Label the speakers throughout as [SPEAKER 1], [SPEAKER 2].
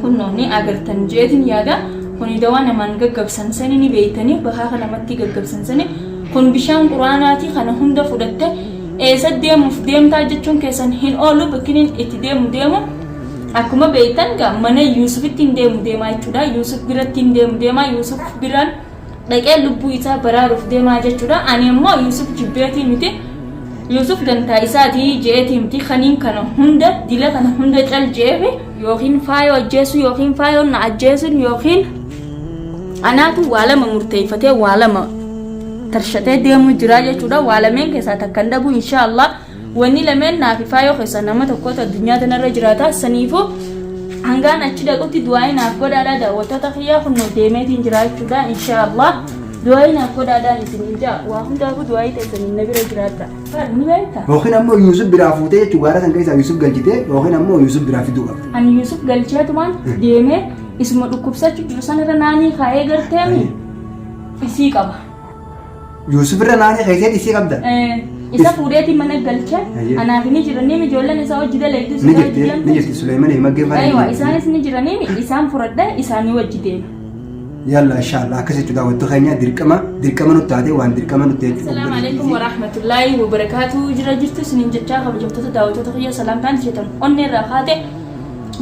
[SPEAKER 1] Kunnoo ni agartan jeetin yaada. Kuni dawaa namaan gaggabsan sani ni beeytanii bakaka namatti gaggabsan sani. Kun bishaan quraanaati kana hunda fudhatte eessa deemuuf deemtaa jechuun keessan hin oolu bakkiniin itti deemu deemu akkuma beeytan gaa mana Yuusufitti hin deemu deemaa jechuudha. Yuusuf biratti hin deemu deemaa Yuusuf biraan dhaqee lubbuu isaa baraaruuf deemaa jechuudha. Ani ammoo Yuusuf jibbeetii miti. Yuusuf dantaa isaatii je'eetii miti kaniin kana hunda dila kana hunda cal je'eefi yookiin faayoo ajjeesuu yookiin faayoon na ajjeesuun yookiin anaatu waa lama murteeffatee waa lama tarshatee deemuu jira jechuudha. Waa lameen keessaa takka hin dhabu insha Allah. Wanni lameen naa fi faayoo keessaa nama tokkotu addunyaa tanarra jiraata. Saniifuu hangaan achi dhaqutti du'aa'ii naaf godhaadha daawwattoota kiyyaa kunnoo deemeetiin jira jechuudha insha Allah. Du'aa'ii naaf godhaadhaan isiniin ja'a. Waa hundaafuu du'aa'ii teessaniin na bira jiraadha. Faal ni beekta?
[SPEAKER 2] Yookiin ammoo Yuusuf biraa fuutee jechuun gaara san keessaa Yuusuf galchitee yookiin ammoo Yuusuf biraa fiduu qabda.
[SPEAKER 1] Ani Yuusuf galcheetumaan deemee isuma dhukkubsachuu jiru sanarra naanii kaa'ee garteemi isii qaba.
[SPEAKER 2] Yuusuf irra naanii keessee isii qabda.
[SPEAKER 1] Isa fuudheetiin mana galche
[SPEAKER 2] Ayyee.
[SPEAKER 1] anaaf ni jiranii ijoolleen isaa hojii dalayduu
[SPEAKER 2] Ni
[SPEAKER 1] isaa hojii
[SPEAKER 2] jirti ni
[SPEAKER 1] deemtu.
[SPEAKER 2] jirti Suleeman maggee faana.
[SPEAKER 1] Aywa isaanis ni jiranii isaan fudhadhe isaanii wajji deema.
[SPEAKER 2] Yalla inshallah akkas jechuudha daawwattoota keenya dirqama dirqama nutti taate waan dirqama nutti jechuudha.
[SPEAKER 1] Assalaamu alaikum warahmatullahi wabarakaatu jira jirtu isinin jechaa kabajamtoota daawwattoota kiyya salaamtaan isheetan onnee irraa kaate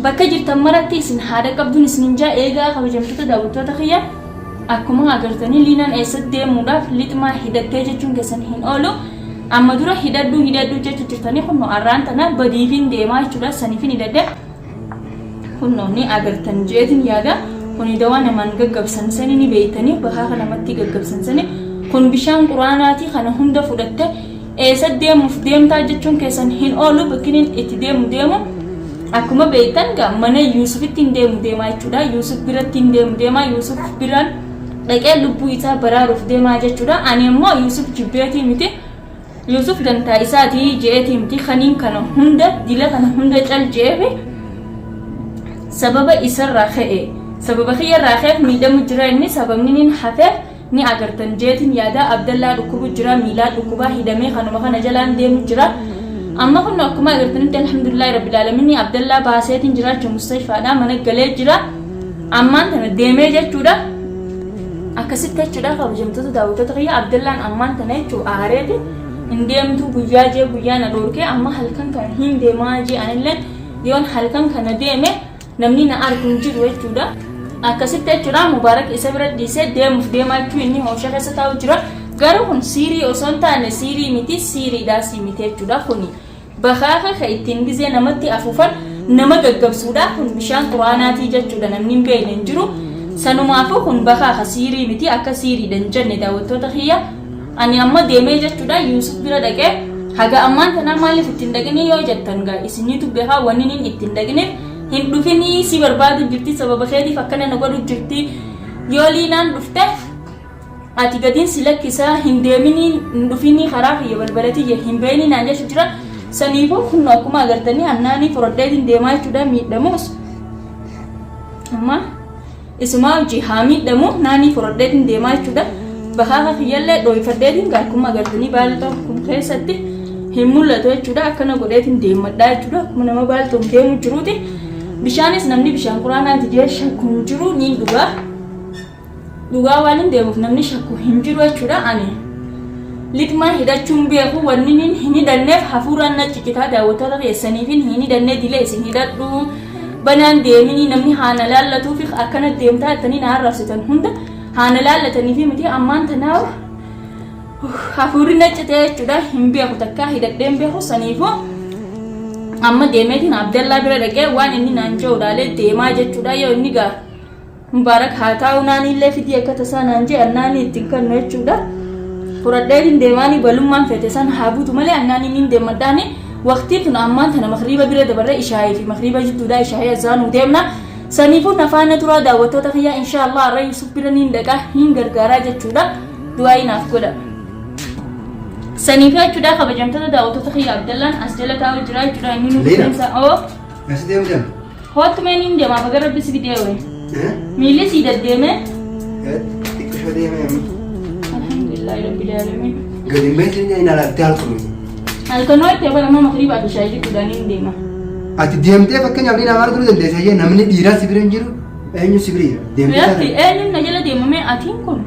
[SPEAKER 1] bakka jirtan maratti isin haadha qabduun isinin jaa eegaa kabajamtoota daawwattoota kiyya akkuma agartanii liinaan eessatti deemuudhaaf lixmaa hidhattee jechuun keessan hin oolu amma dura hidhadhuu hidhadhuu jechuu jirtanii kunno arraan tana badiifin deemaa jechuudha saniifin hidhadhe Kunno ni agartan jeetin yaada. Kuni dawaa namaan gaggabsan sani ni beeytanii bakaka namatti gaggabsan sani. Kun bishaan quraanaati kana hunda fudhatte eessa deemuuf deemtaa jechuun keessan hin oolu bakkiniin itti deemu deemu akkuma beeytan gaa mana Yuusufitti hin deemu deemaa jechuudha. Yuusuf biratti hin deemu deemaa Yuusuf biraan dhaqee lubbuu isaa baraaruuf deemaa jechuudha. Ani ammoo Yuusuf jibbeetii miti. Yuusuf dantaa isaatii je'eetii miti kaniin kana hunda dila kana hunda cal je'eefi sababa isarraa ka'e sababa kiyyarraa ka'eef miidhamu jira inni sababni nin hafeef ni agartan jeetiin yaada abdallaa dhukkubu jira miilaa dhukkubaa hidhamee kanuma kana jalaan deemu jira amma kun akkuma agartanitti alhamdulillahi rabbil aalamiin abdallaa baaseetiin jiraachuu mustashfaadha mana galee jira ammaan tana deemee jechuudha Akkasitti jechuudha kabajamtoota daawwattoota kiyya Abdallaan ammaan tana jechuu aareeti hin deemtuu guyyaa jee guyyaa na dhoorkee amma halkan kana hin deemaa jee anilleen yoon halkan kana deeme namni na argu hin jiru jechuudha. Akkasitti jechuudha Mubaarak isa bira dhiisee deemuuf deemaa jechuu inni hoosha keessa taa'u jira. Garuu kun siirii osoo hin taane siirii miti siiriidhaa sii miti jechuudha kuni. Bakhaakha ka ittiin gizee namatti afuufan nama gaggabsuudha kun bishaan qur'aanaatii jechuudha namni hin beekne hin jiru sanumaafuu kun bakhaakha siirii miti akka siiriidha hin jenne daawwattoota kiyya ani amma deemee jechuudha Yuusuf bira dhaqee haga ammaan tanaa maaliif ittiin dhaqinii yoo jettan gaa isiniitu beekaa wanni nin ittiin dhaqiniif hin dhufinii si barbaadu jirti sababa keetiif akkana na godhu jirti yoo liinaan dhufte Ati gadiin si lakkisaa hin deeminii hin dhufinii karaa kiyya balbala tiyya hin bayinii naan jechu jira. Saniifuu kunno akkuma agartanii annaanii furadheetiin deemaa jechuudha miidhamus. Amma isumaa hojii haa miidhamu naanii furadheetiin deemaa jechuudha. Bakaafa kiyyallee dhooyfadheetiin akkuma agartanii baalxoon kun keessatti hin mul'atu jechuudha. Akkana godheetiin deemadhaa jechuudha. Akkuma nama baalxoon deemu jiruuti. Bishaanis namni bishaan quraanaati jee shakku hin jiru niin dhugaa. Dhugaa waan hin deemuuf namni shakku hin jiru jechuudha. Ani lixmaa hidhachuun beeku wanni hin hidhanneef hafuuraan na cicitaa daawwattoota keessaniif hin hidhannee dilee isin hidhadhu banaan deeminii namni haana laallatuuf akkana deemtaa jettanii na arrabsitan hunda haana laallataniif miti ammaan tanaaf hafuurri na citee jechuudha hin beeku takkaa hidhadhee hin beeku saniifuu amma deemeetiin Abdallaa bira dhaqee waan inni naan jedhu laalee deemaa jechuudha yoo inni gaa Mubaarak haa taa'u naaniillee fidii akka tasaa naan jee annaanii itti hin kennu jechuudha. Fudhadheetiin deemaanii balummaan feete san haa buutu malee annaanii niin deemadhaani. Waqtiin tun ammaan tana makriiba bira dabarre ishaayii fi makriiba jidduudha ishaayii azaanuu deemna. Saniifuu na faana turaa daawwattoota kiyyaa inshaa Allah har'a Yusuf bira niin dhaqaa hin gargaaraa jechuudha. Du'aayii naaf godha. Saniifuu jechuudha kabajamtoota daawwattoota kiyya Abdallaan as jala taa'u jira jechuudha inni nu
[SPEAKER 2] Leena.
[SPEAKER 1] bineensa oo.
[SPEAKER 2] Asi deemu deemu.
[SPEAKER 1] Hoottu mee niin deemaa baga rabbi si fidee wee. Miilli sii deddeemee.
[SPEAKER 2] Xiqqishoo deemee amma.
[SPEAKER 1] Alhamdulillahi rabbil alamin.
[SPEAKER 2] Gadi hin bahin hin alaattee halkanuu.
[SPEAKER 1] Halkanoo itti bara amma makriibaa fi shaayii gidduudhaan niin deema.
[SPEAKER 2] Ati deemtee fakkeenyaaf ni nama arguu dandeessa jee namni dhiiraa si bira hin jiru eenyu si bira jira. Deemtee
[SPEAKER 1] Lakki eenyuun na jala deemamee atiin kun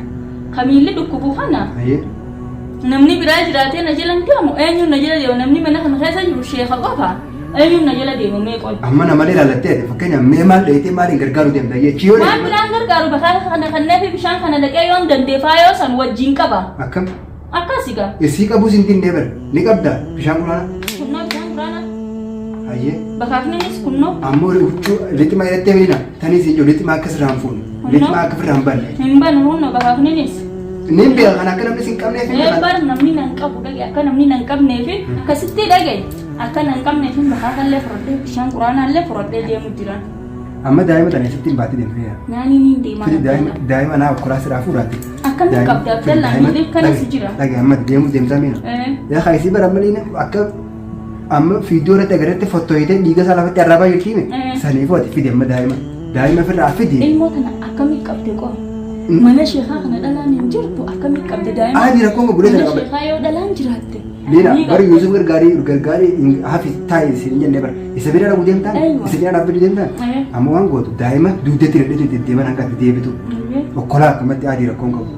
[SPEAKER 1] kamiilli dhukkubu kana
[SPEAKER 2] Ayyee.
[SPEAKER 1] namni biraa jiraatee na jala hin deemu eenyuun na jala deema namni mana kana keessa jiru sheeka qofa eenyuun na jala deemamee qoy.
[SPEAKER 2] Amma nama ilaallattee ati fakkeenyaaf mee maal dheeyitee maaliin gargaaru deemta jee chiyoo
[SPEAKER 1] Waan biraan gargaaru bakka kana kanneefi bishaan kana dhaqee yoon dandeefaa yoo san wajjin qaba.
[SPEAKER 2] Akkam?
[SPEAKER 1] Akkasi gaa.
[SPEAKER 2] Isii qabus hin dinnee bara. Ni qabda bishaan quraana.
[SPEAKER 1] Kunnoo bishaan quraana.
[SPEAKER 2] Hayyee.
[SPEAKER 1] Bakaakninis kunnoo.
[SPEAKER 2] Ammoo huccuu lixima hidhattee milina. Tanii siin jiru lixima akka sirraa hin fuune. Lixima akka ofirraa hin banne.
[SPEAKER 1] Hin banu hunnoo bakaakninis.
[SPEAKER 2] Niin beeka kan akka namni sin qabneef hin
[SPEAKER 1] Ee
[SPEAKER 2] beekan.
[SPEAKER 1] bar namni nan qabu dhage akka namni nan qabneef akkasitti dhage akka nan qabneef bakaakallee fudhadhee bishaan quraanaallee fudhadhee deemu jiran.
[SPEAKER 2] Amma daa'ima tana eessatti hin baatee deemtee?
[SPEAKER 1] Naanii niin deemaa.
[SPEAKER 2] Fidi daa'ima daa'ima naa okkolaa siraa fuudhaati.
[SPEAKER 1] Akkamitti qabda Abdallah miilli kana si jira.
[SPEAKER 2] Dhage amma deemuu deemtaa miina. Yaa kaayisii bara amma liina akka amma fiidiyoo irratti agarretti fottooyitee dhiiga isaa lafatti arraabaa jirti hime. Saniifuu ati fidi amma daa'ima daa'ima ofirraa fidi.
[SPEAKER 1] Ilmoo tana akkamitti qabde qofa? Mana sheekaa kana dhalaan hin jirtu akkamitti qabde daa'ima?
[SPEAKER 2] Aadi rakkoon qabu
[SPEAKER 1] Mana sheekaa yoo dhalaan jiraatte.
[SPEAKER 2] Liina bari Yuusuf gargaarii gargaarii hafi taa'i siin hin jenne bara. Isa bira dhaquu deemtaan isa cina dhaabbachuu deemtaan amma waan gootu daa'ima dugdatti hidhadheetu itti deeman hanga ati deebitu. Okkolaa akkamatti adii rakkoon qabu.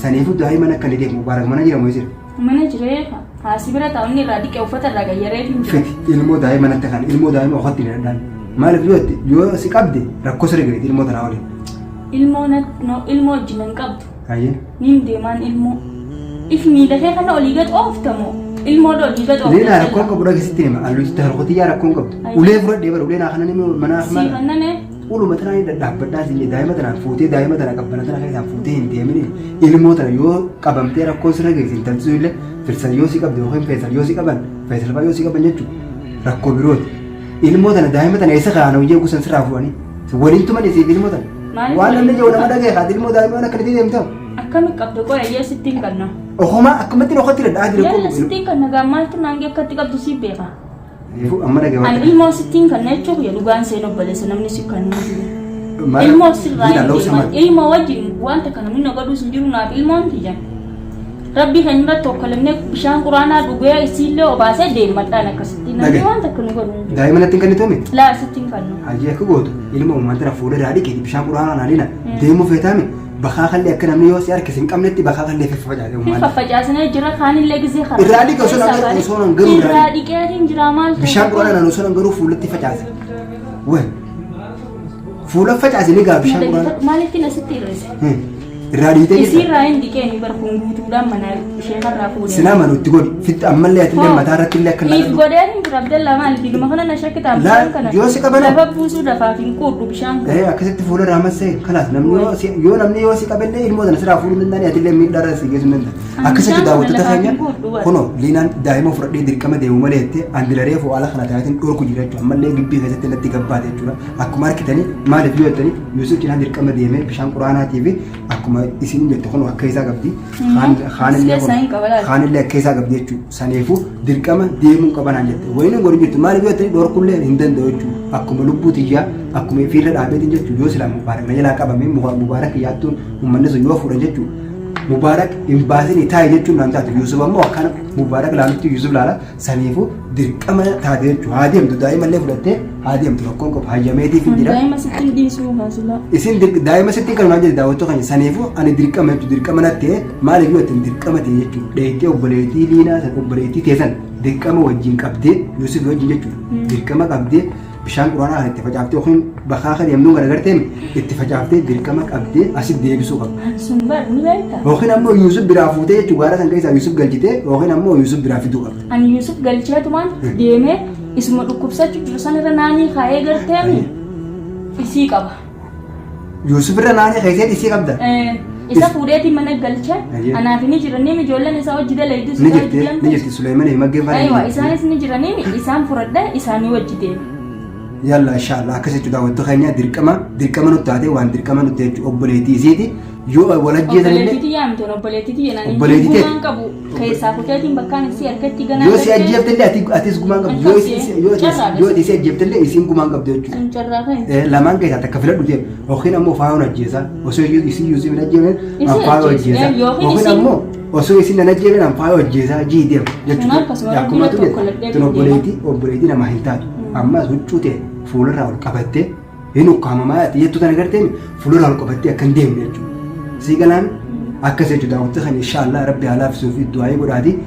[SPEAKER 2] Saniifuu daa'iman akka inni deemu Mubaarak mana jira moo jira?
[SPEAKER 1] Mana jiree haasi bira taa'u inni irraa dhiqee uffata irraa gayyaree hin jira.
[SPEAKER 2] Fiti ilmoo daa'ima natti kan ilmoo daa'ima ofatti hin hidhadhaan. Maaliif yoo jette yoo si qabde rakkoo sirri gaheeti ilmoo tanaa waliin.
[SPEAKER 1] Ilmoo ilmoo wajjin hin qabdu.
[SPEAKER 2] Hayyee.
[SPEAKER 1] Niin deemaan ilmoo. If miila kee kana olii gad oofta moo? Ilmoodha olii gad oofta.
[SPEAKER 2] Leenaa rakkoon qabu dhage sitti hima. Alluutti harkotiyyaa rakkoon qabdu. Ulee fudhadhee bara ulee naa kana nimi manaa
[SPEAKER 1] Sii
[SPEAKER 2] mana.
[SPEAKER 1] kannane
[SPEAKER 2] Uluma tanaa hin dhadhaabbadhaa siin jedhe daa'ima tanaan fuutee daa'ima tana qabbana tana keessaan fuutee hin deemini. Ilmoo tana yoo qabamtee rakkoon sirra geesse hin taltisuu illee filsan yoo si qabde yookiin feesal yoo si qaban feesal fa'aa yoo si qaban jechuudha rakkoo birooti. Ilmoo tana daa'ima tana eessa kaa'an hojii eeguu san sirraa fuudhanii. Waliin tuman isiif ilmoo tana.
[SPEAKER 1] Maaliif
[SPEAKER 2] Waan namni
[SPEAKER 1] waliin
[SPEAKER 2] jiru nama
[SPEAKER 1] tuman?
[SPEAKER 2] dhaga'e haati ilmoo daa'ima waan akkanitti deemtaa.
[SPEAKER 1] Akkami qabda qoya ayyee sittiin kanna.
[SPEAKER 2] Ohomaa akkamatti dhokatti dadhaa jira
[SPEAKER 1] Yalla sittiin kanna gaa maaltu naangi akkatti qabdu si beeka.
[SPEAKER 2] Amma dhaga'e
[SPEAKER 1] Ani ilmoo sittiin kanna jechuun kiyya dhugaan seen obboleessa namni si kannuu jiru. Ilmoo sirraa hin deeman. Ilmoo wajjin wanta kana namni na godhuus hin jiru naaf ilmoon tiyya. Rabbii keenya irratti okkolamnee bishaan quraanaa dhugee isiillee obaasee deemadhaan akkasitti namni
[SPEAKER 2] Dhaga'i.
[SPEAKER 1] waan takka nu godhu hin jiru.
[SPEAKER 2] Daa'ima natti hin kennituumi?
[SPEAKER 1] Laa sitti hin kennu.
[SPEAKER 2] Hajii akka gootu ilma uumaan tana fuula irraa dhiqeeti bishaan quraanaa naaliina deemuu feetaami bakaa kallee akka namni yoo si harkise hin qabnetti bakaa kallee faffacaase
[SPEAKER 1] Fi
[SPEAKER 2] uumaan.
[SPEAKER 1] faffacaasinee jira kaanillee gisee karaa.
[SPEAKER 2] Irraa dhiqe osoo nan garuu osoo nan garuu irraa
[SPEAKER 1] Irraa dhiqeetiin jira maal ta'e?
[SPEAKER 2] Bishaan quraanaa naan osoo nan garuu fuulatti facaase. Wai fuula facaase ni gaa bishaan quraanaa.
[SPEAKER 1] Maalittiin asitti hir'ise?
[SPEAKER 2] Irraa dhiitee jirta.
[SPEAKER 1] Isiirraa hin dhiqeeni bar kun guutuudhaan mana sheekarraa fuudhee.
[SPEAKER 2] Silaa manu itti godhi. Fitti ammallee atillee mataa irratti illee akka
[SPEAKER 1] If
[SPEAKER 2] naqadhu.
[SPEAKER 1] godhee hin jira Abdallaa maali diluma kana na shakkitaa
[SPEAKER 2] Laa,
[SPEAKER 1] bishaan kana.
[SPEAKER 2] yoo si qabana.
[SPEAKER 1] Lafa buusuu lafaaf hin quudhu bishaan kana.
[SPEAKER 2] Ee akkasitti fuula irraa massee kalaas namni yoo si yoo namni yoo si qabellee ilmoo tana siraa fuudhuu hin danda'ani atillee miidhaa irra si geessuu hin danda'an.
[SPEAKER 1] Ani
[SPEAKER 2] Akkasitti
[SPEAKER 1] bishaan kana
[SPEAKER 2] daawwattoota
[SPEAKER 1] lafaaf
[SPEAKER 2] keenya
[SPEAKER 1] hin quudhu bara.
[SPEAKER 2] kunoo liinaan daa'ima fudhadhee dirqama deemu malee jettee andilaree fu'aala kana taateen dhorku jira jechuudha. Ammallee gibbii keessatti natti gabbaate jechuudha. Akkuma argitanii maaliif yoo jettanii Yuusuf cinaa dirqama deemee bishaan quraanaatii fi akkuma isin jette kun akka isaa qabdi. Kaanillee
[SPEAKER 1] Keessaa hin qaba laata?
[SPEAKER 2] kaanillee akka isaa qabdi jechuudha. Saniifuu dirqama deemuu qabanaan jette. Wayini godhu jirtu maaliif yoo jettanii dhorkullee hin danda'u jechuudha. Akkuma lubbuu tiyyaa akkuma ifiirra dhaabeetiin jechuudha. Yoo silaa mubaarak na jalaa qabame mubaarak yaattuun uummanni sun yoo fuudhan jechuudha. Mubaarak hin baasinii taa'i jechuun naan taatu. Yuusuf ammoo akkana mubaarak laalutti Yuusuf laala. Saniifuu dirqama taate jechuudha. Haa deemtu daa'ima illee fudhattee haa deemtu rakkoon qabu hayyameetiif hin jira.
[SPEAKER 1] Daa'ima sitti hin dhiisuu haasilaa.
[SPEAKER 2] Isin daa'ima sitti kan naan jedhe daawwattuu keenya saniifuu ani dirqama jechuudha dirqama natti ta'e maaliif yoo ittiin dirqama ta'e jechuudha dheettee obboleettii liinaa san obboleettii teessan dirqama wajjin qabdee Yuusuf wajjin jechuudha dirqama qabdee Bishaan quraanaa kana itti facaaftee yookiin bakaa kan yemmuu garagarteen itti facaaftee dirqama qabdee asitti deebisuu qabda.
[SPEAKER 1] Sun bar ni beekta.
[SPEAKER 2] Yookiin ammoo Yuusuf biraa fuutee jechuun gaara san keessaa Yuusuf galchitee yookiin ammoo Yuusuf biraa fiduu qabda.
[SPEAKER 1] Ani Yuusuf galcheetumaan deemee isuma dhukkubsachuu jiru sanirra naanii kaa'ee garteemi isii qaba.
[SPEAKER 2] Yuusuf irra naanii keessee isii qabda.
[SPEAKER 1] Isa fuudheetiin mana galche
[SPEAKER 2] Ayyee.
[SPEAKER 1] anaaf ni jiranii ijoolleen isaa hojii dalaydus
[SPEAKER 2] Ni
[SPEAKER 1] isaa hojii
[SPEAKER 2] jirti ni
[SPEAKER 1] deemtus.
[SPEAKER 2] jirti Suleeman maggeen faana.
[SPEAKER 1] Aywa isaanis ni jiranii isaan fudhadhe isaanii wajji deeme.
[SPEAKER 2] Yalla inshallah akkas jechuudha daawwattoota keenya dirqama dirqama nutti taatee waan dirqama nutti jechuudha obboleettii isiiti yoo wal ajjeesan illee
[SPEAKER 1] Obboleettii tiyyaa miti obboleettii tiyya naan
[SPEAKER 2] Obboleettii tee-
[SPEAKER 1] gumaan qabu keessaa kuteetiin bakkaan isii harkatti ganaa
[SPEAKER 2] yoo si ajjeefte illee ati atis gumaan qabdu yoo isi yoo ati yoo ati si ajjeefte illee isiin gumaan qabdu jechuudha.
[SPEAKER 1] Sun carraa kan
[SPEAKER 2] Lamaan keessaa takka filadhu deemu yookiin ammoo faayoon ajjeesaa osoo isii Yuusuf hin ajjeefne
[SPEAKER 1] Isii
[SPEAKER 2] an faayoo
[SPEAKER 1] ajjeese,
[SPEAKER 2] ajjeesaa
[SPEAKER 1] yookiin
[SPEAKER 2] yookiin
[SPEAKER 1] isiin-
[SPEAKER 2] ammoo osoo isiin hin ajjeefne an faayoo ajjeesaa jii deemu
[SPEAKER 1] Sun akkasuma
[SPEAKER 2] Akkuma
[SPEAKER 1] rabbiin
[SPEAKER 2] ture
[SPEAKER 1] tokko ladhee
[SPEAKER 2] tun obboleettii obboleettii namaa hin taatu. Ammas huccuu ta'e fuularraa ol qabattee hin ukkaamamaa jettu tana gartee fuularraa ol qabattee akka hin deemne jechuudha. Sii galaan akkas jechuudha daawwattoota kan inshaallah rabbi haa laaffisuu fi du'aayii godhaati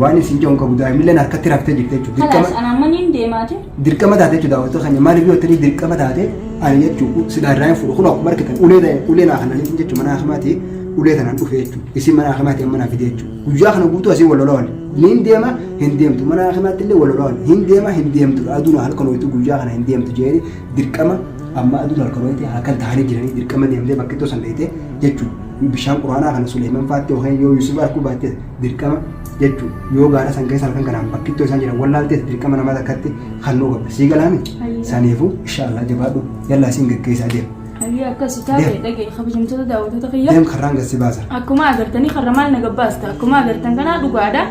[SPEAKER 2] waan isin jedhu qabu daa'imilleen harkatti raftee jirti jechuudha.
[SPEAKER 1] Kalaas
[SPEAKER 2] Dirqama
[SPEAKER 1] ana amma niin deemaati.
[SPEAKER 2] dirqama taate jechuudha daawwattoota keenya maaliif yoo ta'e dirqama taate ani jechuudha silaa irraa hin fuudhu kun akkuma argitan ulee ta'e ulee naa kanaan jechuudha mana hakimaati ulee tanaan dhufe jechuudha isin mana hakimaati amma naa fide jechuudha guyyaa kana guutuu asii wal lolaa oole niin deema hin deemtu mana hakimaatti illee wal lolaa oole hin deema hin deemtu aduun halkan ho'itu guyyaa kana hin deemtu jedhee dirqama amma aduun halkan ho'ite halkan ta'anii jiranii dirqama deemtee bakka ittoo san dheeyte jechuudha bishaan quraanaa kana Suleeman faatti yookaan yoo Yusuf arguu baatte dirqama jechuudha. Yoo gaara san keessa halkan kanaan bakkittoo isaan jiran wallaaltees dirqama nama takkatti kannuu qabda. Sii galaami?
[SPEAKER 1] Hayyee.
[SPEAKER 2] Saniifuu inshaallah jabaadhu. Yallaa siin geggeessaa deem.
[SPEAKER 1] Hayyee akkasi taate
[SPEAKER 2] Deem.
[SPEAKER 1] dhaga'i kabajamtoota daawwattoota kiyya.
[SPEAKER 2] Deem karraan gad si baasa.
[SPEAKER 1] Akkuma agartanii karra maal na gabbaasta akkuma agartan kanaa dhugaadha.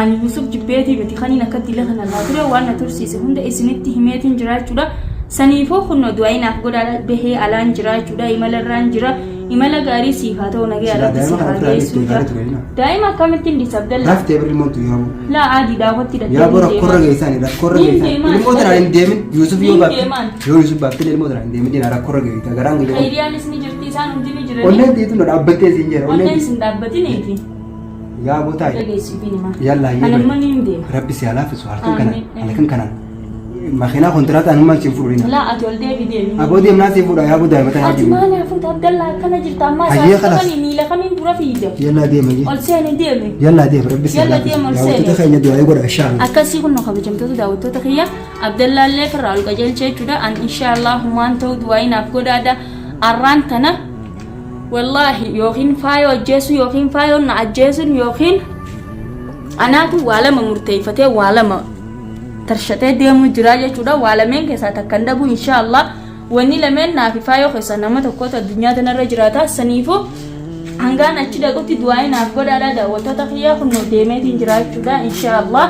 [SPEAKER 1] Ani Yusuf jibbeetii miti kaniin akka dila kana irraa ture waan na tursiise hunda isinitti himeetiin jira jechuudha. Saniifuu kunno du'aa naaf godhaa bahee alaan jira jechuudha imala irraan jira. Imala gaarii siif haa ta'u nagaya
[SPEAKER 2] Silaa
[SPEAKER 1] rabbi
[SPEAKER 2] daa'ima
[SPEAKER 1] siif
[SPEAKER 2] kana
[SPEAKER 1] haa
[SPEAKER 2] ofirraa
[SPEAKER 1] geessuu
[SPEAKER 2] dhiiftee gaarii ture inni.
[SPEAKER 1] Daa'ima akkamittiin dhiisa Abdalla?
[SPEAKER 2] Raftee birri moontu yaaboo.
[SPEAKER 1] Laa aadii daawwatti hidhattee
[SPEAKER 2] Yaaboo
[SPEAKER 1] hin
[SPEAKER 2] rakkoorra
[SPEAKER 1] deemaan.
[SPEAKER 2] geessaani rakkoorra
[SPEAKER 1] Hin
[SPEAKER 2] geessaani.
[SPEAKER 1] deemaan.
[SPEAKER 2] Ilmoo tanaan hin deemin Yuusuf yoo
[SPEAKER 1] Hin
[SPEAKER 2] baafte
[SPEAKER 1] deemaan.
[SPEAKER 2] yoo Yuusuf baafte ilmoo tanaan hin deemin dinaa rakkoorra geessita garaan gadi.
[SPEAKER 1] Khayriyaanis ni jirti isaan hundi ni jirani.
[SPEAKER 2] Onneen tiitu na dhaabbattee siin jira
[SPEAKER 1] Onneen
[SPEAKER 2] onneen.
[SPEAKER 1] sin dhaabbatiniiti.
[SPEAKER 2] Yaaboo taa'i.
[SPEAKER 1] Dhageessiifiin himaa.
[SPEAKER 2] Yallaa
[SPEAKER 1] Ani amma ni hin deema.
[SPEAKER 2] Rabbi si haa laaffisu halkan kana
[SPEAKER 1] Amiin.
[SPEAKER 2] halkan kanaan makiinaa kontiraataa anummaan siin fudhu dina.
[SPEAKER 1] Laa ati ol deebi deemi.
[SPEAKER 2] Aboo deemnaa siin fuudha yaaboo daa'ima tanaa
[SPEAKER 1] Ati
[SPEAKER 2] jiru.
[SPEAKER 1] maal hafuuta Abdallaa akkana jirta ammaa
[SPEAKER 2] Hayyee
[SPEAKER 1] isaas
[SPEAKER 2] kalaas.
[SPEAKER 1] qabanii miila kamiin dura fiida.
[SPEAKER 2] Yallaa deema jee.
[SPEAKER 1] Ol seeni deemi.
[SPEAKER 2] Yallaa deema rabbi si haa
[SPEAKER 1] Yalla
[SPEAKER 2] laaffisu.
[SPEAKER 1] deema ol
[SPEAKER 2] Daawwattoota
[SPEAKER 1] seeni.
[SPEAKER 2] keenya du'aa godha inshaallah.
[SPEAKER 1] Akkasii kun kabajamtoota daawwattoota kiyya Abdallaallee firraa ol qajeelcha jechuudha. An inshaallah humaan ta'u du'aa naaf godhaadha. Arraan tana wallaahi yookiin faayoo ajjeesuu yookiin faayoon na ajjeesuun yookiin anaatu waa lama murteeffatee waa lama tarshatee deemuu jira jechuudha. Waa lameen keessaa takka hin dhabu inshaallah. Wanni lameen naafi faayoo keessaa nama tokkotu addunyaa tanarra jiraata. Saniifuu hangaan achi dhaqutti du'aa'ii naaf godhaadhaa daawwattoota kiyyaa kunnoo deemeetiin jira jechuudha inshaallah.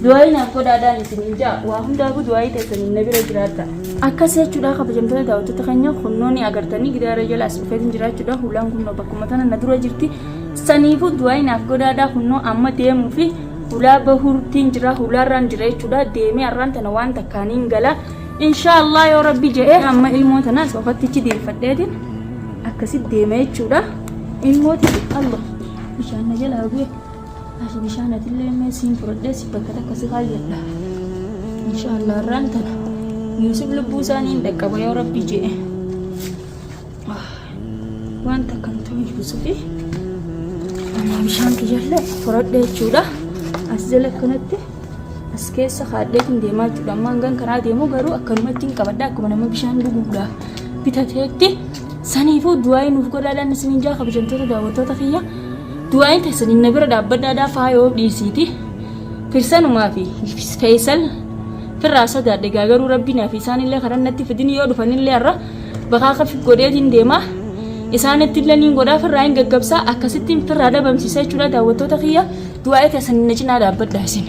[SPEAKER 1] Du'aa'ii naaf godhaadhaan isiniin ja'a. Waa hundaafuu du'aa'ii teessaniin na bira jiraadha. Akkas jechuudha kabajamtoota daawwattoota keenya kunnoo ni agartanii gidaara jala as dhufeetiin jira jechuudha. Hulaan kunnoo bakkuma tana na dura jirti. Saniifuu du'aa'ii naaf godhaadhaa kunnoo amma deemuu fi hulaa bahuurtiin jira hulaarraan jira jechuudha. Deemee har'aan tana waan takkaaniin gala. Inshaallah yoo rabbi jedhee amma ilmoo tana sofattichi deeffadheetiin akkasitti deema jechuudha. Ilmooti Allah bishaan na jalaa bu'e. Asi bishaan atillee mee siin fudhadhee si bakka takka si kaayyadha. Inshaallah har'aan tana Yuusuf lubbuu isaanii hin dhaqqaba yoo rabbi jedhe. Waan takka hin ta'u Yuusufi. Amma bishaan kiyyallee fudhadhee jechuudha. As jala akkanatti as keessa kaadheetiin deemaa jechuudha. Amma hangan karaa deemu garuu akkanumatti hin qabadha akkuma nama bishaan dhuguudhaaf bitateetti. Saniifuu du'aa'ii nuuf godhaadhaan isiniin jaa kabajamtoota daawwattoota kiyya. Du'aa'iin teessaniin na bira dhaabbadhaadhaa faayoo dhiisiiti. Firsanumaa fi Feesal firraa sodaadhe gaa garuu rabbiin fi isaanillee karaa natti fidin yoo dhufanillee har'a bakaaka godheetiin deema. Isaanitti illee niin godhaa firraa hin gaggabsaa akkasittiin firraa dhabamsiisa jechuudha daawwattoota kiyya. Du'aa'ii teessaniin na cinaa dhaabbadhaa isin.